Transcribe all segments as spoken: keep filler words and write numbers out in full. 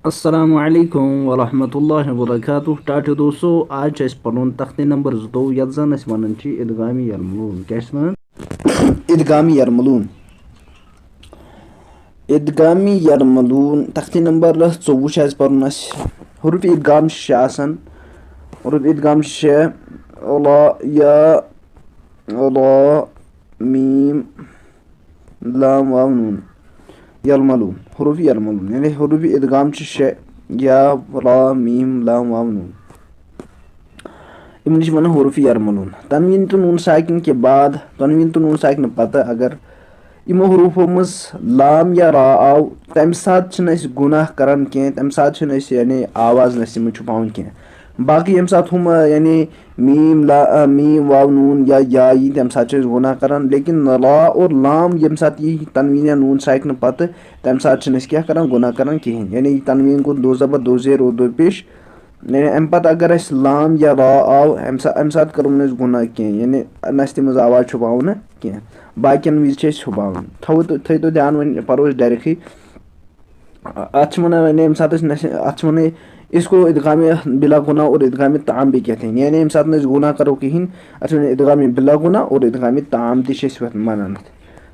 السلام علیکم ورحمۃ اللہ وبرکاتہ۔ ٹاٹھیو دوستو، آز چھُ اَسہِ پَرُن تختہٕ نمبر زٕتووُہ، یَتھ زَن أسۍ وَنان چھِ ادغام یرملون۔ کیٛاہ چھِ وَنان؟ ادغام یرملون۔ ادغام یرملون، تختہٕ نمبر ژوٚوُہ چھُ اَسہِ پَرُن اَسہِ۔ حروف ادغام چھِ شےٚ آسان۔ حروف ادغام چھِ شےٚ۔ را، یا، را، میم، لام، واو، نون۔ یرملون، حروف یرملون، یعنی حروف ادغام چھِ شےٚ، یا، را، میم، لام، واو، نون۔ یِمن چھِ وَنان حروف یرملون۔ تنوین تہٕ نون ساکن کے بعد، تنوین تہٕ نون ساکن پتہٕ اگر یِمو حروفو منٛز لام یا را آو، تَمہِ ساتہٕ چھِنہٕ أسۍ گُناہ کران کینٛہہ، تَمہِ ساتہٕ چھِنہٕ أسۍ، یعنی، آواز نہٕ أسۍ یِمن چھُپاوان کینٛہہ۔ باقٕے ییٚمہِ ساتہٕ ہُم، یعنی، میم، لا، میم، واو، نون یا یا یی، تَمہِ ساتہٕ چھِ أسۍ گُناہ کران۔ لیکن را اور لام ییٚمہِ ساتہٕ یی تنوین یا نون ساکنہٕ پتہٕ، تَمہِ ساتہٕ چھِنہٕ أسۍ کیٛاہ کران؟ گُناہ کران کِہینۍ۔ یعنی، یہِ تنوین گوٚو دو زبر، دو زیر اور دو پیش۔ یعنی، اَمہِ پَتہٕ اگر اَسہِ لام یا را آو، اَمہِ سا-، اَمہِ ساتہٕ کَرو نہٕ أسۍ گُناہ کینٛہہ، یعنی، نہ اَسہِ تَمہِ منٛز آواز چھُپاوو نہٕ کینٛہہ۔ باقیَن وِزِ چھِ أسۍ چھُپاوان۔ تھاوو تُہۍ، تھٲیِو تُہۍ دھیان، وۄنۍ پَرو أسۍ ڈایریکٹٕے۔ اَتھ چھِ وَنان، یعنی، ییٚمہِ ساتہٕ أسۍ نہ چھِ، اَتھ چھِ وَنان، اس کو ادغام بلا گناہ اور ادغام تام بھی کہتے ہیں۔ یعنی، ییٚمہِ ساتہٕ نہٕ أسۍ گُناہ کَرو کِہیٖنۍ، اَتھ چھِ وَنان ادغام بلا گناہ اور ادغام تام تہِ چھِ أسۍ وَنان اَتھ۔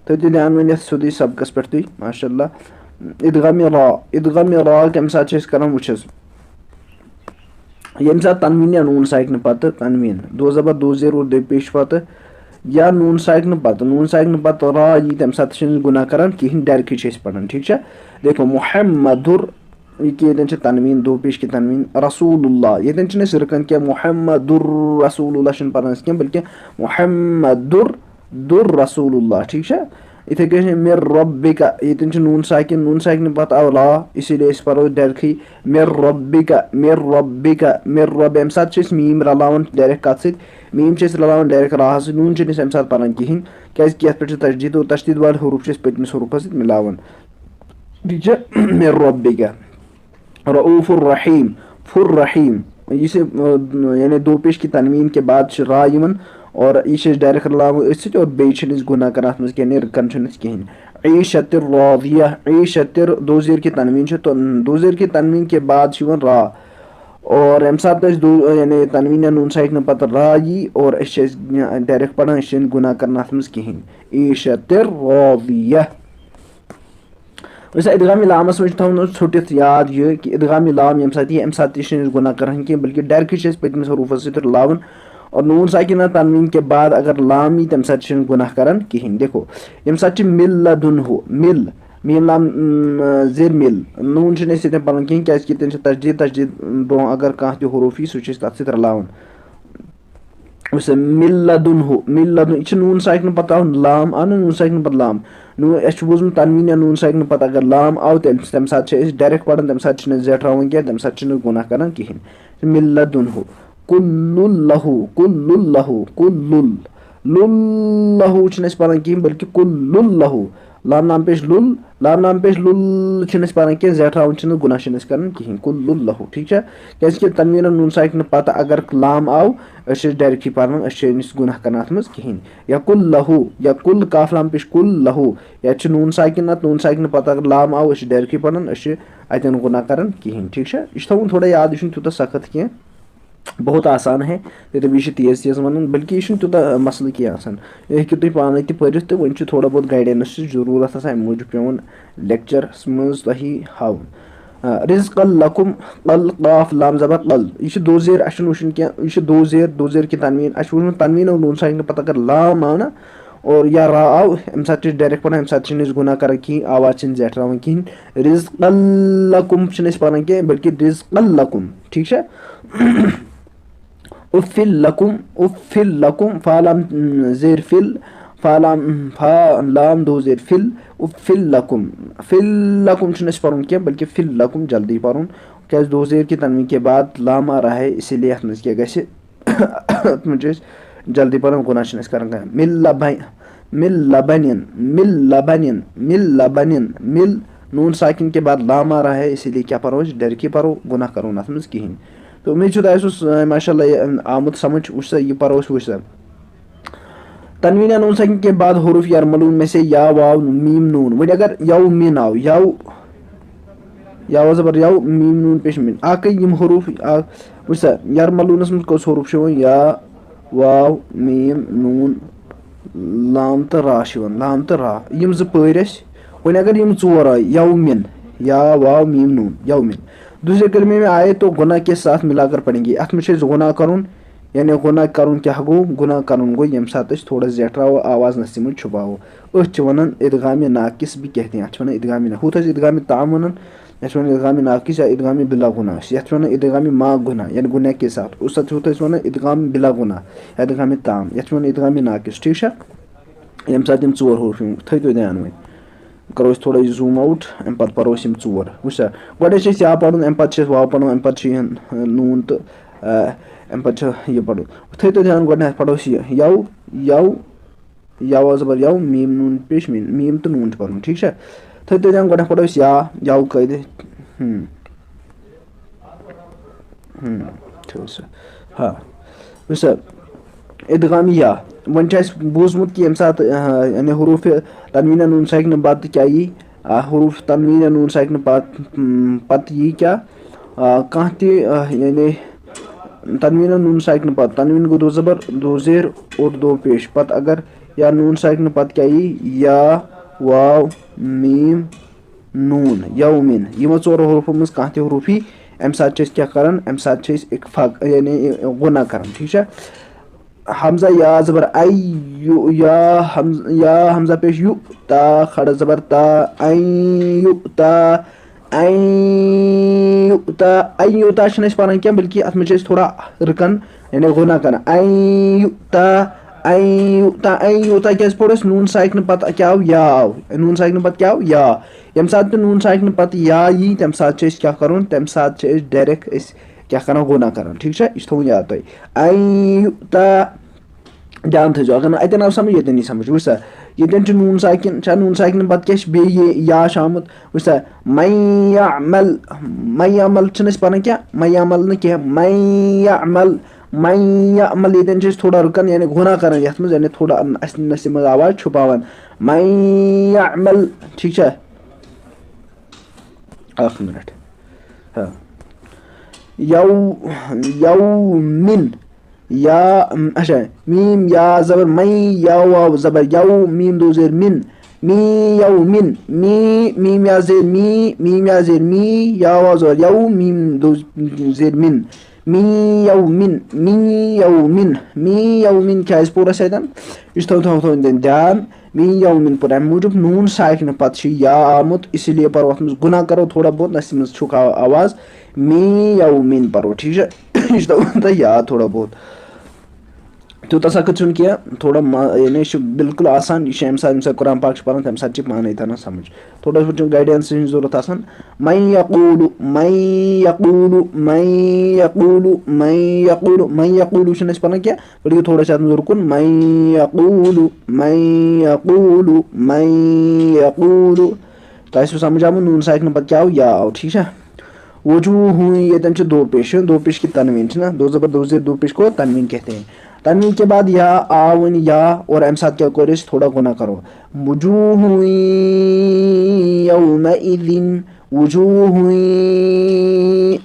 تھٲیِو تُہۍ دھیان وۄنۍ یَتھ سیوٚدُے سبقَس پٮ۪ٹھ تُہۍ، ماشاء اللہ۔ ادغام را، ادغام را کَمہِ ساتہٕ چھِ أسۍ کَران؟ وٕچھ حظ، ییٚمہِ ساتہٕ تنوین یا نون ساکنہٕ پتہٕ تنوین، دو زبر دو زیر اور دو پیش پتہٕ، یا نون ساکنہٕ پتہٕ، نون ساکنہٕ پتہٕ را یی، تَمہِ ساتہٕ چھِنہٕ أسۍ گُناہ کران کِہینۍ، ڈایریکٹٕے چھِ أسۍ پران، ٹھیٖک چھا؟ دیکھو، محمد، یہِ کہِ ییٚتٮ۪ن چھِ تنوین، دو پیش کہِ تنوین، رسول اللہ، ییٚتٮ۪ن چھِنہٕ أسۍ رُکان کینٛہہ، محمد رسول اللہ چھِنہٕ پران أسۍ کینٛہہ، بلکہِ محمد در رسول اللہ، ٹھیٖک چھا؟ یِتھَے کٔنۍ چھِ مِر ربِکَ، ییٚتٮ۪ن چھِ نوٗن ساکِن، نوٗن ساکِنہٕ پَتہٕ آو را، اسی لیے أسۍ پَرو ڈٮ۪رکھٕے مِر ربِکَ، مِر ربِکَ، مِر رب۔ اَمہِ ساتہٕ چھِ أسۍ میٖم رَلاوان ڈایریکٹ کَتھ سۭتۍ، میٖم چھِ أسۍ رَلاوان ڈایریکٹ راہَس سۭتۍ، نوٗن چھِنہٕ أسۍ اَمہِ ساتہٕ پَران کِہیٖنۍ، کیٛازِکہِ یَتھ پٮ۪ٹھ چھِ تشدیٖد، اور تشدیٖد والہِ حروٗف چھِ أسۍ پٔتمِس حروٗفَس سۭتۍ مِلاوان۔ ٹھیٖک چھا؟ مِر ربِکَ۔ رؤوف الرحیم، فر رحیم، یہِ چھِ، اَ، یعنی دو پیش کی تنوین کے بعد چھِ را یِوان، اور یہِ چھِ أسۍ ڈایریکٹ رلاوان أتھۍ سۭتۍ، اور بیٚیہِ چھِنہٕ أسۍ گُناہ کران اَتھ منٛز کینٛہہ، یعنی رُکان چھِنہٕ أسۍ کِہیٖنۍ۔ عیشت الراضیہ، عیشت الر-، دو زیر کی تنوین چھِ، تو دو زیر کی تنوین کے بعد چھِ یِوان را، اور ییٚمہِ ساتہٕ أسۍ دو، یعنی تنوین یا نوٗن ساکنہٕ پتہٕ را یی، اور أسۍ چھِ أسۍ ڈایریکٹ پران، أسۍ چھِنہٕ گُناہ کران اَتھ منٛز کِہیٖنۍ۔ عیشت الراضیہ۔ وۄنۍ چھُ ادغام لامس منٛز چھُ تھاوُن حظ ژھوٚٹِتھ یاد یہِ کہِ ادغام لام ییٚمہِ ساتہٕ یی، اَمہِ ساتہٕ تہِ چھِنہٕ أسۍ گُناہ کران کینٛہہ، بلکہِ ڈایریکٹ چھِ أسۍ پٔتمِس حروٗفس سۭتۍ رلاوان، اور نوٗن ساکِنہ تنویٖن کے بعد اگر لام یی، تَمہِ ساتہٕ چھِنہٕ گُناہ کران کِہیٖنۍ۔ دیکھو، ییٚمہِ ساتہٕ چھِ مِل لدُن ہُہ، مِل، میٖم لام، اۭں، زیر مِل، نوٗن چھِنہٕ أسۍ ییٚتٮ۪ن پران کِہیٖنۍ، کیٛازِکہِ ییٚتٮ۪ن چھِ تشدیٖد، تشدیٖد برونٛہہ اگر کانٛہہ تہِ حروٗف یی، سُہ چھِ أسۍ تَتھ سۭتۍ رلاوان۔ وٕچھ سا، مِل لدُن ہُہ، مِل لدُن، یہِ چھِ نوٗن ساکنہٕ پتہٕ آو لام، اَنُن نوٗن ساکنہٕ پتہٕ لام۔ نوٗن، اَسہِ چھُ بوٗزمُت تنویٖن یا نوٗن ساکنہٕ پتہٕ اگر لام آو، تیٚلہِ، تَمہِ ساتہٕ چھِ أسۍ ڈایریکٹ پران، تَمہِ ساتہٕ چھِنہٕ أسۍ زیٹھراوان کینٛہہ، تَمہِ ساتہٕ چھِنہٕ أسۍ گُناہ کران کِہیٖنۍ۔ مِل لدُن ہُہ، کُل لہُ، کُل لہُ، کُل لُل، لُل لہُ چھِنہٕ أسۍ پران کِہیٖنۍ، بلکہِ کُل لُل لہُ۔ لام لام پیش لُل، لام لام پیش لُل چھِنہٕ أسۍ پران کینٛہہ، زیٹھراوُن چھِنہٕ، گُناہ چھِنہٕ أسۍ کران کِہیٖنۍ، کُل لُل لہُ، ٹھیٖک چھا؟ کیٛازِکہِ تنویٖن نوٗن ساکنہٕ پتہٕ اگر لام آو، أسۍ چھِ أسۍ ڈایریکٹٕے پران، أسۍ چھِ أمِس گُناہ کران اَتھ منٛز کِہیٖنۍ۔ یا کُل لہُ، یا کُل کاف لام پیش کُل لہُ، یا چھِ نوٗن ساکِن اَتھ، نوٗن ساکنہٕ پتہٕ اگر لام آو، أسۍ چھِ ڈایریکٹٕے پران، أسۍ چھِ اَتٮ۪ن گُناہ کران کِہیٖنۍ، ٹھیٖک چھا؟ یہِ چھُ تھاوُن تھوڑا یاد، یہِ چھُنہٕ تیوٗتاہ سخت کینٛہہ۔ بہت آسان ہے، تہٕ بیٚیہِ چھِ تیز تیز وَنان، بلکہِ یہِ چھُنہٕ تیوٗتاہ مسلہٕ کینٛہہ آسان۔ یہِ ہیٚکِو تُہۍ پانَے تہِ پٔرِتھ، تہٕ وۄنۍ چھُ تھوڑا بہت گایڈنس چھِ ضروٗرت آسان، اَمہِ موٗجوٗب پٮ۪وان لیکچرس منٛز تۄہہِ ہاوُن۔ آ، رزقا لکم، قل، قاف، لام زبر، قل۔ یہِ چھِ دو زیر، اَسہِ چھُنہٕ وٕچھُن کینٛہہ، یہِ چھِ دو زیر، دو زیر کہِ تنویٖن، اَسہِ چھُ وٕچھمُت تنویٖن اور نوٗن ساکنہٕ پَتہٕ اگر لام آو نہ، اور یا را آو، اَمہِ ساتہٕ چھِ أسۍ ڈایریکٹ پَران، اَمہِ ساتہٕ چھِنہٕ أسۍ گُناہ کَران کِہیٖنۍ، آواز چھِنہٕ زیٹھراوان کِہیٖنۍ۔ رزقا لکم چھِنہٕ أسۍ پَران کینٛہہ، بلکہِ رزقا لکم، ٹھیٖک چھا؟ اُفِّل لکم، اُفِّل لکم، فا لام، اۭں، زیر فِل، فا لام، اۭں، فا لام دو زیر فِل، اُفِّل لکم۔ فِل لکم چھُنہٕ اَسہِ پَرُن کینٛہہ، بلکہِ فِل لکم جلدی پَرُن، کیٛازِ دو زیر کہِ تنویٖن کے بعد لام آ رہا ہے، اسی لیے اَتھ منٛز کیٛاہ گژھِ؟ اَتھ منٛز چھِ أسۍ جلدی پَران، گُناہ چھِنہٕ أسۍ کَران کانٛہہ۔ مِل لبَن، مِل لبَنِن، مِل لبَنِن، مِل لبَنِن، مِل نوٗن ساکِن کے بعد لام آ رہا ہے، اسی لیے کیٛاہ پَرو أسۍ؟ ڈایریکٹٕے پَرو، گُناہ کَرو نہٕ اَتھ منٛز کِہیٖنۍ۔ تو اُمید چھُ تۄہہِ آسہِ سُہ، ماشاء اللہ، یہِ آمُت سمجھ۔ وٕچھ سا، یہِ پَرو أسۍ، وٕچھ سا۔ تنوین یا نون ساکن کے بعد حروف یرملون میں سے یا واو میم نون۔ وۄنۍ اگر یو مین آو، یو، یاو زبر یاو، میٖم نوٗن پیش میٖن۔ اکھ گٔے یِم حروٗف، اکھ وٕچھ سا، یرملوٗنس منٛز کۄس حروٗف چھِ یِوان؟ یا، واو، میٖم، نوٗن، لام تہٕ را چھِ یِوان، لام تہٕ را۔ یِم زٕ پٲرۍ اَسہِ۔ وۄنۍ اگر یِم ژور آے، یومِن، یا، واو، میٖم، نوٗن، یومِن۔ دوسرے کلمے میں آئے تو گناہ کے ساتھ ملا کر پڑھیں گے۔ اَتھ منٛز چھُ اَسہِ گناہ کَرُن، یعنی گناہ کَرُن کیٛاہ گوٚو؟ گناہ کَرُن گوٚو ییٚمہِ ساتہٕ أسۍ تھوڑا زیٹھراوو، آواز نَسہِ منٛز چھُپاوو۔ أتھۍ چھِ وَنان ادغام ناقص بھی کہتے ہیں، اَتھ چھِ وَنان ادغام نا-، ہُتھ ٲسۍ ادغام تام وَنان، یَتھ چھِ وَنان ادغام ناقص یا ادغام بلا گناہ، یَتھ چھِ وَنان ادغام ما گناہ، یعنی گناہ کے ساتھ۔ اوس تَتھ ہُتھ ٲسۍ وَنان ادغام بلا گناہ یا ادغام تام، یَتھ چھِ وَنان ادغام ناقص، ٹھیٖک چھا؟ ییٚمہِ ساتہٕ یِم ژور حروف یِم، تھٲیِو تُہۍ دیان وۄنۍ۔ کَرو أسۍ تھوڑا یہِ zoom out، اَمہِ پَتہٕ پَرو أسۍ یِم ژور۔ وٕچھ سا، گۄڈٕ چھِ أسۍ یا پَرُن، اَمہِ پَتہٕ چھِ أسۍ واو پَرُن، اَمہِ پَتہٕ چھِ یِہَن، آ، نوٗن تہٕ، آ، اَمہِ پَتہٕ چھِ یہِ پَرُن۔ تھٲیِو تُہۍ دیان، گۄڈٕنٮ۪تھ پَرو أسۍ یہِ یَو، یَو، یَو زَبر یَو، میٖم نوٗن پیش میٖن، میٖم تہٕ نوٗن چھِ پَرُن، ٹھیٖک چھا؟ تھٲیِو تُہۍ دیان، گۄڈٕنٮ۪تھ پَرو أسۍ یا، یَو قٲعدٕ، ہُم۔ ہم، تھٲو سا۔ ہا۔ وٕچھ سا، ادغام یا۔ وۄنۍ چھُ اَسہِ بوٗزمُت کہِ ییٚمہِ ساتہٕ، آ، یعنی حروٗف تنوین نون ساکنہٕ پتہٕ کیٛاہ یی؟ آ، حروٗف تنوین نون ساکنہٕ پتہٕ، ہم، پتہٕ یی کیٛاہ؟ آ، کانٛہہ تہِ، آ، یعنی تنوین نون ساکنہٕ پتہٕ، تنوین گوٚو دو زبر، دو زیر اور دو پیش۔ پتہٕ اگر یا نون ساکنہٕ پتہٕ کیٛاہ یی؟ یا، واو، میٖم، نوٗن، یومِن، یِمو ژورو حروٗفو منٛز کانٛہہ تہِ حروٗف یی، اَمہِ ساتہٕ چھِ أسۍ کیٛاہ کران؟ اَمہِ ساتہٕ چھِ أسۍ اِخفاق، یعنی غُنہ کران، ٹھیٖک چھا؟ حمزہ یا زبر اَے، یوٗ، یا حمز-، یا حمزہ پیش یوٗ، تا کھڑا زبر تا، اَے یوٗ تا، اَے یوٗ تا، اَے یوٗ تا چھِنہٕ أسۍ پران کینٛہہ، بلکہِ اَتھ منٛز چھِ أسۍ تھوڑا رُکان، یعنی غُنہ کران، اَے یوٗ تا، اَے یوٗ تا، اَے یوٗ تا کیٛازِ پوٚر اَسہِ؟ نوٗن ساکنہٕ پتہٕ کیٛاہ آو؟ یا آو۔ نوٗن ساکنہٕ پتہٕ کیٛاہ آو؟ یا۔ ییٚمہِ ساتہٕ تہِ نوٗن ساکنہٕ پتہٕ یا یی، تَمہِ ساتہٕ چھِ أسۍ کیٛاہ کَرُن؟ تَمہِ ساتہٕ چھِ أسۍ direct أسۍ کیٛاہ کَران؟ غُنہ کَران، ٹھیٖک چھا؟ یہِ چھُ تھاوُن یاد تۄہہِ۔ اَے یوٗ تا، دیان تھٲیزیو، اگر نہٕ اَتٮ۪ن آو سَمٕجھ، ییٚتٮ۪ن یی سَمٕجھ۔ وٕچھ سا، ییٚتٮ۪ن چھُ نوٗن ساکِن، چھا نوٗن ساکِنہٕ پَتہٕ کیٛاہ چھِ بیٚیہِ یہِ یا چھُ آمُت؟ وٕچھ سا، مَن یَعمَل، مَن یَعمَل چھِنہٕ أسۍ پَران کینٛہہ، مَن یَعمَل نہٕ کینٛہہ، مَن یَعمَل، مَن یَعمَل، ییٚتٮ۪ن چھِ أسۍ تھوڑا رُکان، یعنی غُنہ کَران یَتھ منٛز، یعنی تھوڑا اَن-، اَسہِ نَسہِ منٛز آواز چھُپاوان۔ مَن یَعمَل، ٹھیٖک چھا؟ اَکھ مِنَٹ۔ ہا۔ یَو-، یَومِن۔ یا، اچھا، میٖم یا زبر مَے، یا واو زبر یَو، میٖم دو زیر مِن۔ می یَومِن۔ می، میٖم یا زیر می، میٖم یا زیر می، یا واو زبر یَو، میٖم دو زیر مِن۔ می یومن، می یومن، می یومن کیٛازِ پوٚر اَسہِ اَتٮ۪ن؟ یہِ چھُ تھاوُن، تھاوُن، تھاوُن دیان۔ می یومن پوٚر اَمہِ موٗجوٗب نوٗن ساکنہٕ پتہٕ چھُ یا آمُت، اسی لیے پَرو اَتھ منٛز گُناہ کَرو تھوڑا بہت، نَسہِ منٛز چھُکھ آ-، آواز۔ می یومن پَرو، ٹھیٖک چھا؟ یہِ چھُ تھاوُن تۄہہِ یاد تھوڑا بہت۔ تیوٗتاہ سخت چھُنہٕ کینٛہہ، تھوڑا ما-، یعنی یہِ چھُ بالکل آسان، یہِ چھُ اَمہِ ساتہٕ، ییٚمہِ ساتہٕ قرآن پاک چھُ پَران، تَمہِ ساتہٕ چھِ پانَے تَران سَمٕجھ۔ تھوڑا چھُ گایڈنس ہٕنٛز ضروٗرت آسان۔ مَن یَقوٗلُ، مَن یَقوٗلُ، مَن یَقوٗلُ، مَن یَقوٗلُ، مَن یَقوٗلُ چھُنہٕ أسۍ پَران کینٛہہ، بلکہِ تھوڑا چھُ اَتھ منٛز رُکُن، مَن یَقوٗلُ، مَن یَقوٗلُ، مَن یَقوٗلُ۔ تۄہہِ آسِوٕ سَمٕجھ آمُت، نوٗن ساکنہٕ پَتہٕ کیٛاہ آو؟ یا آو، ٹھیٖک چھا؟ وجوہ، ییٚتٮ۪ن چھُ دو پیش، دو پیش کی تنوین چھِ نا، دو زبر دو زیر دو پیش کو تنوین کہتے ہیں۔ تنوین کے بعد یا آو وۄنۍ یا، اور اَمہِ ساتہٕ کیٛاہ کوٚر اَسہِ؟ تھوڑا گُناہ کَرو۔ وجوہ یومئذ، وجوہ،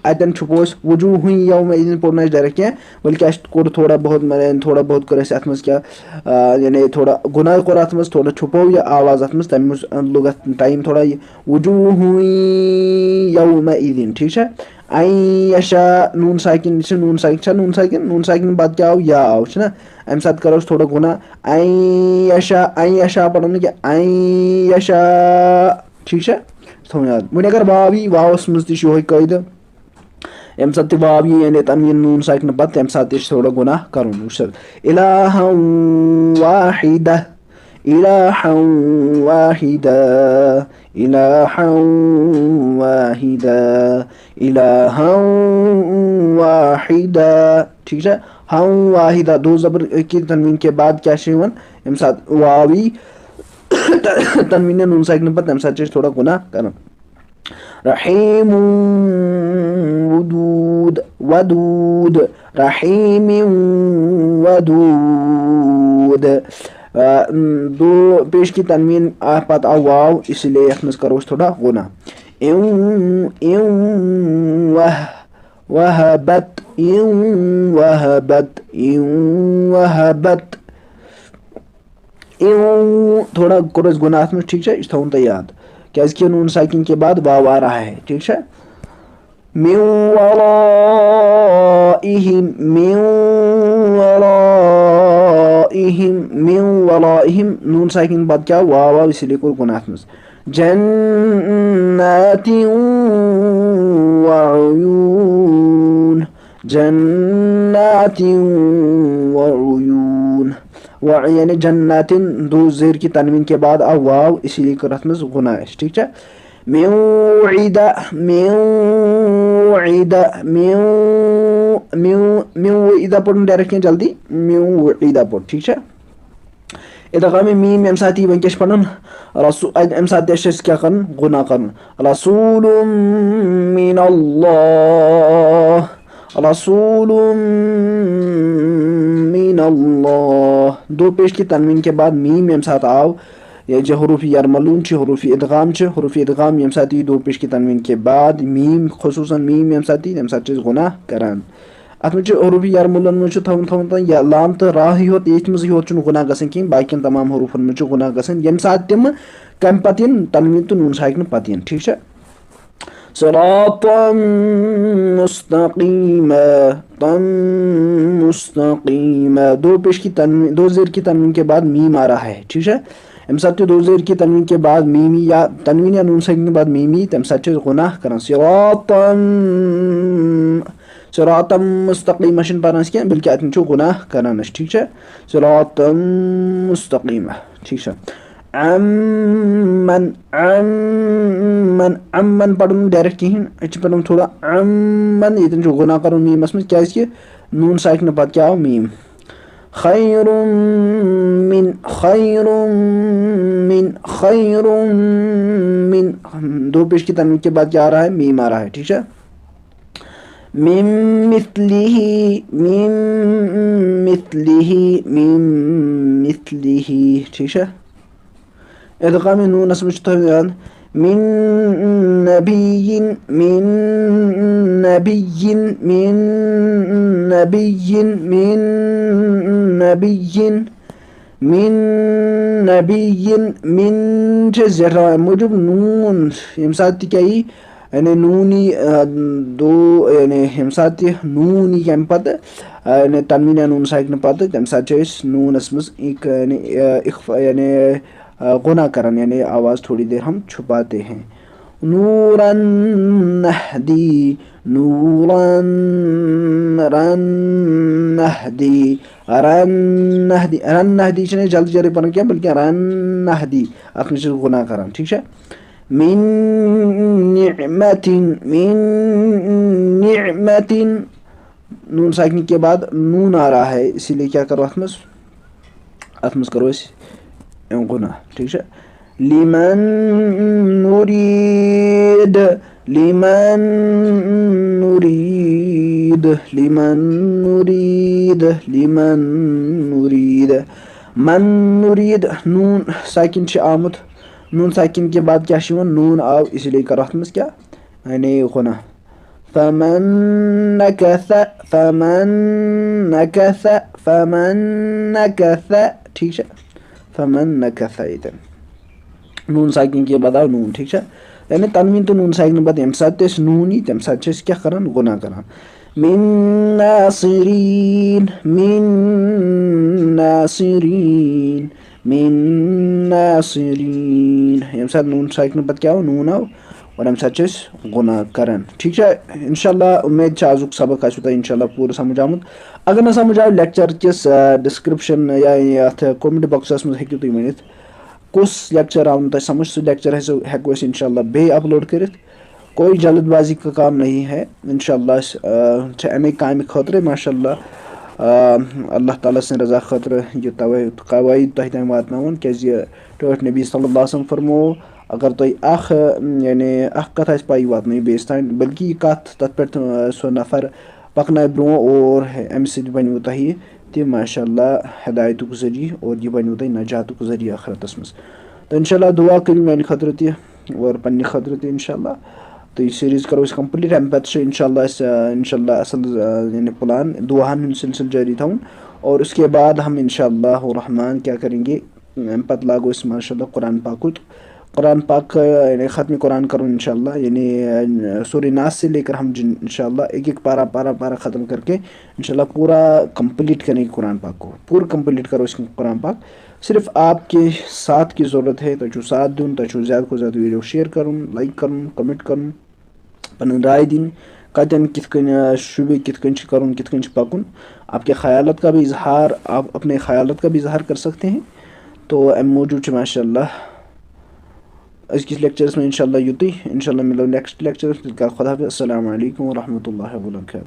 اَتٮ۪ن چھُپو أسۍ وجوہ یومئذ پوٚر نہٕ اَسہِ ڈایریکٹ کینٛہہ، بلکہِ اَسہِ کوٚر تھوڑا بہت، مطلب، تھوڑا بہت کوٚر اَسہِ اَتھ منٛز کیٛاہ، آ، یعنی تھوڑا گُناہ کوٚر اَتھ منٛز، تھوڑا چھُپو یہِ آواز اَتھ منٛز، تَمہِ منٛز لوٚگ اَتھ ٹایم تھوڑا یہِ۔ وجوہ یومئذ، ٹھیٖک چھا؟ اَن یَشاء، نوٗن ساکِن، یہِ چھِ نوٗن ساکِن، چھا نوٗن ساکِن؟ نوٗن ساکِن بعد کیٛاہ آو؟ یا آو، چھُنہ؟ اَمہِ ساتہٕ کَرو أسۍ تھوڑا گُناہ۔ اَن یَشاء، اَن یَشاء پَرو نہٕ کینٛہہ، اَن یَشاء، ٹھیٖک چھا؟ تھاوُن یاد۔ وۄنۍ اگر واو یی، واوَس منٛز تہِ چھُ یِہوٚے قٲعدٕ۔ ییٚمہِ ساتہٕ تہِ واو یی، یعنی تَنویٖن نوٗن ساکِنہٕ پَتہٕ، تَمہِ ساتہٕ تہِ چھُ تھوڑا گُناہ کَرُن۔ وٕچھ سا، إلها واحدة، إلها واحدة، إلها واحدة، إلها واحدة۔ ٹھیٖک چھا؟ ہم واحدہ، دو زبر کی تنوین کے بعد کیٛاہ چھِ یِوان؟ ییٚمہِ ساتہٕ واو یی، تنوین نوٗن ساکِنہٕ پَتہٕ، تَمہِ ساتہٕ چھِ أسۍ تھوڑا گُناہ کَران۔ رحیم ودود، ودود، رحیم ودود۔ آ، دو پیش کی تنوین، آ، پتہٕ آو واو، اسی لیے یَتھ منٛز کرو أسۍ تھوڑا گُناہ۔ اِو، اِو، وَہ، وَہَبَت، اِو، وَہَبَت، اِو، وَہَبَت۔ اِو، تھوڑا کوٚر اَسہِ گُناہ اَتھ منٛز، ٹھیٖک چھا؟ یہِ چھُ تھاوُن تۄہہِ یاد، کیٛازِکہِ نوٗن ساکِن کے بعد واو آ رہا ہے، ٹھیٖک چھا؟ مِن وَرَائِهِم، مِن وَرَائِهِم، مِن وَرَائِهِم۔ نوٗن ساکِن پَتہٕ کیٛاہ؟ واو آو، اسی لیے کوٚر گُناہ اَتھ منٛز۔ جَنَّاتٍ وَعُیُونٍ، جَنَّاتٍ وَعُیُونٍ۔ و-، یعنی جناتن، دو زیر کی تنوین کے بعد آو واو، اسی لیے کٔر اَتھ منٛز گُناہ اَسہِ، ٹھیٖک چھا؟ مِن وُعِدَ، مِن وُعِدَ، مِن، مِن، مِن وُعِدَ پوٚرُن direct کینٛہہ جلدی، مِن وُعِدَ پوٚر، ٹھیٖک چھا؟ اِدغامِ میٖم ییٚمہِ ساتہٕ یی، وۄنۍ کیٛاہ چھِ پَرُن؟ رسو-، اَمہِ ساتہٕ تہِ چھِ اَسہِ کیٛاہ کَرُن؟ گُناہ کَرُن۔ رسول من اللہ، رسول من اللہ۔ دو پیش کی تنوین کے بعد میم ییٚمہِ ساتہٕ آو، یہِ چھِ حروف یرملون چھِ، حروف ادغام چھِ، حروف ادغام ییٚمہِ ساتہٕ یی دو پیش کی تنوین کے بعد میم، خصوصاً میم ییٚمہِ ساتہٕ یی، تَمہِ ساتہٕ چھِ أسۍ گناہ کران۔ اَتھ منٛز چھِ حروف یرملون منٛز چھُ تھاوُن، تھاوُن تھاوُن یا لام تہٕ راہٕے یوت، ییٚتھۍ منٛزٕے یوت چھُنہٕ گناہ گژھان کِہیٖنۍ، باقین تمام حروفن منٛز چھُ گناہ گژھان، ییٚمہِ ساتہٕ تِم کَمہِ پتہٕ یِن؟ تنوین تہٕ نوٗن ساکنہٕ پتہٕ یِن، ٹھیٖک چھا؟ صراطا مستقیما، تم مستقیما۔ دو پیش کی تنوین، دو زیر کی تنوین کے بعد میم آ رہا ہے، ٹھیٖک چھا؟ ییٚمہِ ساتہٕ تہِ دو زیر کی تنوین کے بعد میم یی یا تنوین یا نوٗن ساکن کے بعد میم یی، تَمہِ ساتہٕ چھِ أسۍ گناہ کران۔ صراطا، صراطا مستقیما چھِنہٕ پران أسۍ کینٛہہ، بلکہِ اَتٮ۪ن چھُ گناہ کران أسۍ، ٹھیٖک چھا؟ صراطا مستقیما، ٹھیٖک چھا؟ عمن، عمن، عمن پَرُن نہٕ direct کِہیٖنۍ، أسۍ چھِ پَرُن تھوڑا عمن، ییٚتٮ۪ن چھُ گُناہ کَرُن میٖمَس منٛز، کیٛازِکہِ نوٗن ساکنہٕ پَتہٕ کیٛاہ آو؟ میٖم۔ خیر من، خیر من، خیر من، دو پیش کی تنوین کے بعد کیا آ رہا ہے؟ میم آ رہا ہے، ٹھیک ہے؟ من مثلہ، من مثلہ، من مثلہ، ٹھیک ہے؟ ادغام نونس منٛز چھُ تۄہہِ یاد، من نبی، من نبی، من نبی، من نبی، من نبی، من چھِ زیٹھراوان اَمہِ موٗجوٗب نوٗن، ییٚمہِ ساتہٕ تہِ کیٛاہ یی، یعنی نوٗن یی، آ، دو، یعنی ییٚمہِ ساتہٕ تہِ نوٗن یی کَمہِ پَتہٕ، آ، یعنی تنوین یا نوٗن ساکنہٕ پَتہٕ، تَمہِ ساتہٕ چھِ أسۍ نوٗنَس منٛز اِک-، یعنی، آ، اِخفا، یعنی، آ، غنہ کران، یعنی آواز تھوڑی دیر ہم چھپاتے ہیں۔ نورن نہدی، نورن، رن نہدی، رن نہدی، رن نہدی چھِنہٕ أسۍ جلدی جلدی پَران کینٛہہ، بلکہِ رن نہدی، اَتھ منٛز چھِ أسۍ غنہ کران، ٹھیٖک چھا؟ من نعمة، من نعمة، نون ساکنی کے بعد نون آ رہا ہے، اسی لیے کیا کرو اَتھ منٛز؟ اَتھ منٛز کرو أسۍ غنہ، ٹھیٖک چھا؟ لمن نريد، لمن نريد، لمن نريد، لمن نريد۔ من نريد، نون ساکن چھِ آمُت، نون ساکن کے بعد کیا چھِ یِوان؟ نون آو، اسی لیے کرو اَتھ منٛز کیا؟ یعنی غنہ۔ فمن نكث، فمن نكث، فمن نكث، ٹھیٖک چھا؟ فمن نكث ییٚتٮ۪ن۔ نون ساکن کے بعد آو نون، ٹھیٖک چھا؟ یعنی تنوین تہٕ نون ساکنہٕ پتہٕ ییٚمہِ ساتہٕ تہِ أسۍ نون یی، تَمہِ ساتہٕ چھِ أسۍ کیٛاہ کران؟ غنہ کران۔ من ناصرين، من ناصرين، من ناصرين۔ ییٚمہِ ساتہٕ نون ساکنہٕ پتہٕ کیٛاہ آو؟ نون آو۔ اور اَمہِ ساتہٕ چھِ أسۍ گُناہ کران۔ ٹھیٖک چھا؟ اِنشاءاللہ، اُمید چھِ آزُک سبق آسِوٕ تۄہہِ اِنشاءاللہ پوٗرٕ سمجھ آمُت۔ اگر نہٕ سمجھ آو، lecture کِس، آ، description یا یَتھ comment boxس منٛز ہیٚکِو تُہۍ ؤنِتھ، کُس lecture آو نہٕ تۄہہِ سمجھ، سُہ lecture ہسا ہٮ۪کو أسۍ اِنشاءاللہ بیٚیہِ upload کٔرِتھ۔ کوئی جلد بازی کا کام نہیں ہے، اِنشاءاللہ أسۍ، آ، چھِ اَمے کامہِ خٲطرٕ، ماشاءاللہ، آ، اللہ تعالیٰ سٕنٛدِ رضا خٲطرٕ یہِ توے قواعد تۄہہِ تام واتناوُن، کیٛازِ یہِ ٹٲٹھۍ نبی صلی اللہ علیہ وسلم فرموو، اگر تۄہہِ اکھ، یعنی اکھ کتھ آسہِ پَے، یہِ واتنٲیِو بیٚیِس تام، بلکہِ یہِ کتھ تتھ پٮ۪ٹھ، آ، سُہ نفر پکنایہِ برونٛہہ اور امہِ سۭتۍ بنِوٕ تۄہہِ تہِ، ماشاءاللہ، ہدایتُک ذٔریعہٕ اور یہِ بنِوٕ تۄہہِ نجاتُک ذٔریعہٕ ٲخرتس منٛز۔ تہٕ انشاءاللہ دعا کٔرِو میانہِ خٲطرٕ تہِ۔ اور پننہِ خٲطرٕ تہِ انشاءاللہ۔ تہٕ یہِ سیٖریٖز کرو أسۍ کمپلیٖٹ، امہِ پتہٕ چھُ انشاءاللہ اسہِ آ، انشاءاللہ اصل آ، یعنی پلان دعاہن ہُنٛد سلسلہٕ جٲری تھاوُن۔ اور اس کے بعد ہم انشاءاللہ الرحمن کیا کریں گے، امہِ پتہٕ لاگو أسۍ ماشاءاللہ قرآن پاکُک، قرآن پاک آ، یعنی ختم قرآن کرو انشاءاللہ، یعنی آ، سورہ ناس سے لے کر ہم جن انشاءاللہ ایک ایک پارہ پارہ پارہ ختم کر کے انشاءاللہ پورا کمپلیٖٹ کریں گے قرآن پاک کو، پورٕ کمپلیٖٹ کرو أسۍ قرآن پاک۔ صرف آپ کے ساتھ کی ضرورت ہے، تۄہہِ چھُو ساتھ دیُن، تۄہہِ چھُو زیادٕ کھۄتہٕ زیادٕ ویٖڈیو شیئر کرُن، لایک کرُن، کمنٹ کرُن، پنٕنۍ راے دِنۍ، کتٮ۪ن کِتھ کٔنۍ آ، شوٗبہِ، کِتھ کٔنۍ چھِ کرُن، کِتھ کٔنۍ چھِ پکُن۔ آپ کے خیالات کا بھی اظہار، آپ اپنے خیالات کا بھی اظہار کر سکتے ہیں۔ تو امہِ موٗجوٗب چھُ ماشاءاللہ أزکِس لیکچرس منٛز انشاءاللہ یُتُے۔ انشاءاللہ مِلو نیکسٹ لیکچرس منٛز۔ خدا حافظ۔ السلام علیکم ورحمۃ اللہ وبرکاتہ۔